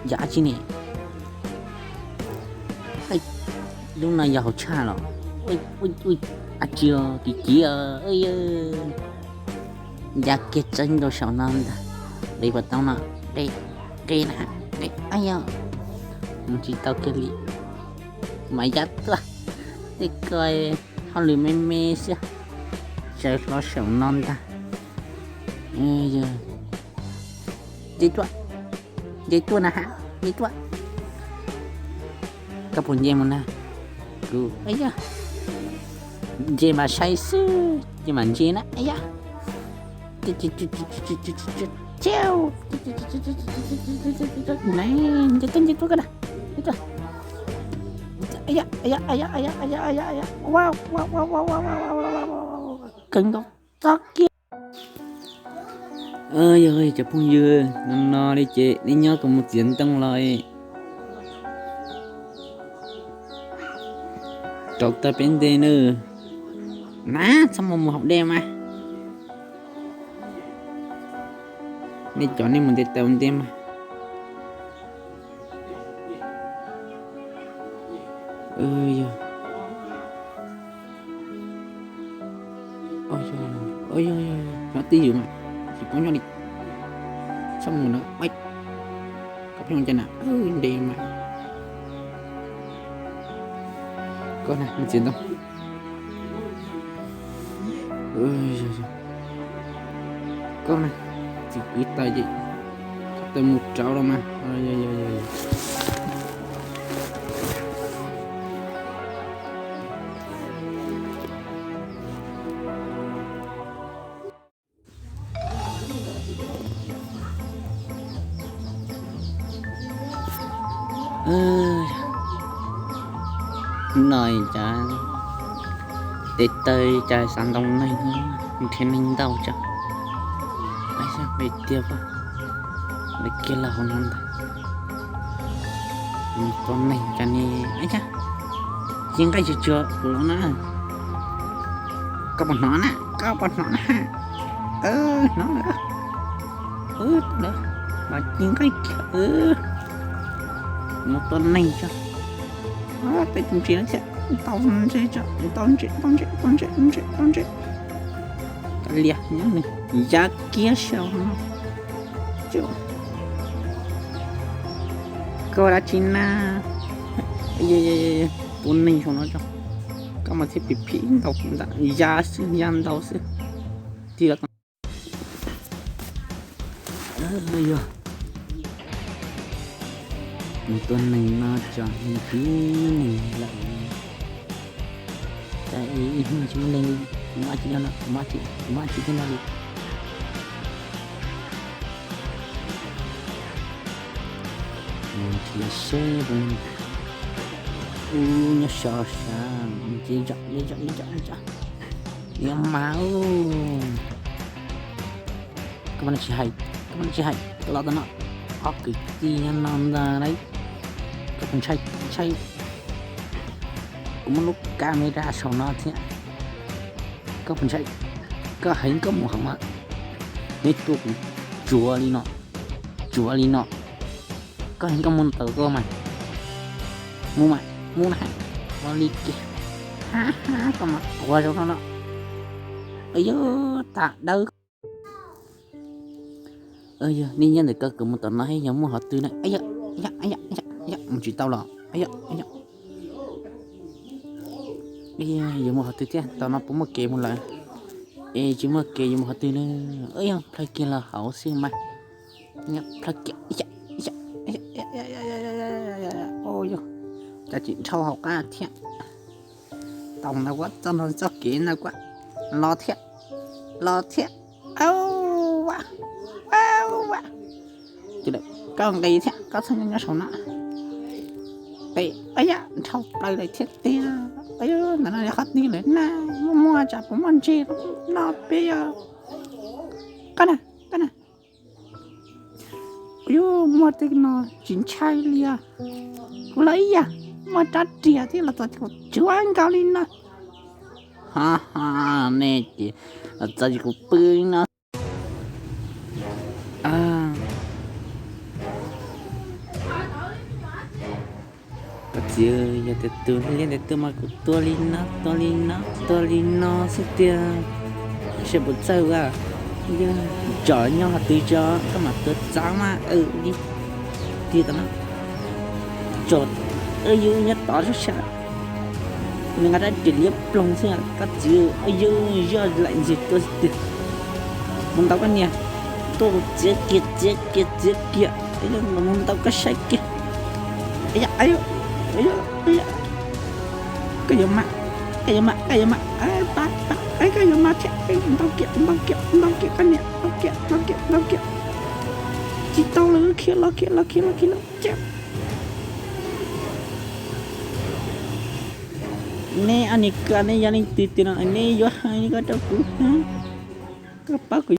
Yog dab tsi ne? Lub no yog hauv tshaj los? Ab tsi, kiv kiv, ya kiag tseeb rau saum no ntag. Qe puas tau no? Qe, qe na, qe, ab yog, mus tsis tau kiag li. Mas ya tuaj, tej ko hauj lwm me me xwb, tsaws hlo saum no ntag. Nce tuaj, nce tuaj na ha, nce tuaj. Koj puas nce mus na? Kuv, ab yog, nce mas saib xwb, nce mas nce na, ab yog. Nce tuaj, nce tuaj, nce tuaj koj na. Kawg nkaus txoj kiab. Yog cov phooj ywg, no no li ces nej nyob kuv mus txiav ntoo los rau tau peb nte nawb. Na, txhob mus mus hauv dej mas. Nej cov nej mus nte taw ua ntej mas. Nyob twj ywm mas, tsis paub nyob li. Txhob mus na, koj pheej ua cas na, nte mas. Koj na, mus txiav ntoo. Koj na, txiv kwv taws ces, taws mus rauv los mas. No cas tes taw cas xav ntoo neeg, nrhiav neeg ntau tso. Ab yog, pem tiag, lawv kiag los hauv no ntag. Tua neeg cas ne, ab yog, ci nqaij tsuag tsuag kuv los na. Koj puas hnov na, koj puas hnov na? Hnov lawm, mas ci nqaij kiag. Mus tua neeg tso. Tej tus ntses no thiab, tau ntses tso, tau ntses, tau ntses, tau ntses, tau ntses, tau ntses. Kav liam nyob nws, ya kiag saum no. Koj ua dab tsi na? Tua neeg saum no tso. Koj mas thiaj phim phim ntau ntag, ya xwb, ya ntau xwb. Tig los, yog mus tua neeg no tso, mus tua neeg lawm. Cas ib hnub tsis muaj neeg li, kuv muaj tsis no, kuv muaj tsis, kuv muaj tsis thiab no li. Nrhiav seb puas, ub, nyob so sav, nce zom, nce zom, nce zom, nce zom. Yuav mas, koj mas tsis hais, koj mas tsis hais, koj los tau no, ob kwv tij nyob no ntag lauj. Koj puas ntshai, ntshai? Kuv muab lub camera saum no thiab. Koj puas ntshai? Koj heev koj mus heev mas, neb tua kuv tsuav li no, tsuav li no. Koj heev koj mus tawm koj mas, mus mas, mus na, ua li kiag. Koj mas quav zoo no no. Yog tas dawb. Yog nej nyob ntawm koj, kuv mus tom no, yog muaj qhov twg na? Mus tsis tau los. Yog muaj qhov twg thiab, tom no puas muaj kev mus lawm? Es tsis muaj kev yuav mus qhov twg na? Yog plhaw kiag los hauv xwb mas. Plhaw kiag, cas tsis dhau hauv qab thiab. Tau ntawd kuv txoj no txoj kev ntawd kuv los thiab, los thiab. Au, au, koj nqis thiab, koj txhob nyob saum no. Peb, yog dhau plaws lawm thiab tiag. Ntawm no yog qhov twg lawm na? Muaj muaj tsam puas muaj ntses no peb os. Koj na, koj na. Yus muaj tej no tsis ntshai li os. Kuv los ib yam, muaj rab riam thiab los txog ces kuv tsuav nkaus li no. Ha ha, nej ces los txog ces kuv pw li no. Yog tias tus liab ntiag tub mas kuv tua li no, tua li no, tua li no xwb tiag. Seb puas txawj a. Yog tsom nyob qhov twg tso koj mam tua txav mas li tiag tau na. Tsom, yog nyob tod sab sab, nws nqa rab riam liab ploog xwb koj txiv. Yog zoj laim ntxiag tua xwb tiag. Mus ntaus koj niam, tua kuv txiav kiag, txiav kiag, txiav kiag. Mus ntaus koj saib kiag. Koj yuav mas, koj yuav mas, koj yuav mas, pab, pab, koj yuav mas thiab. Ntaus kiag, ntaus kiag, ntaus kiag koj niam, ntaus kiag, ntaus kiag, ntaus kiag. Tsis tau lawm, khiav los, khiav los, khiav los, khiav los. Neb ob niag koj, neb yog leej twg tiag no neb yuav hais li ko rau kuv? Koj paub kuv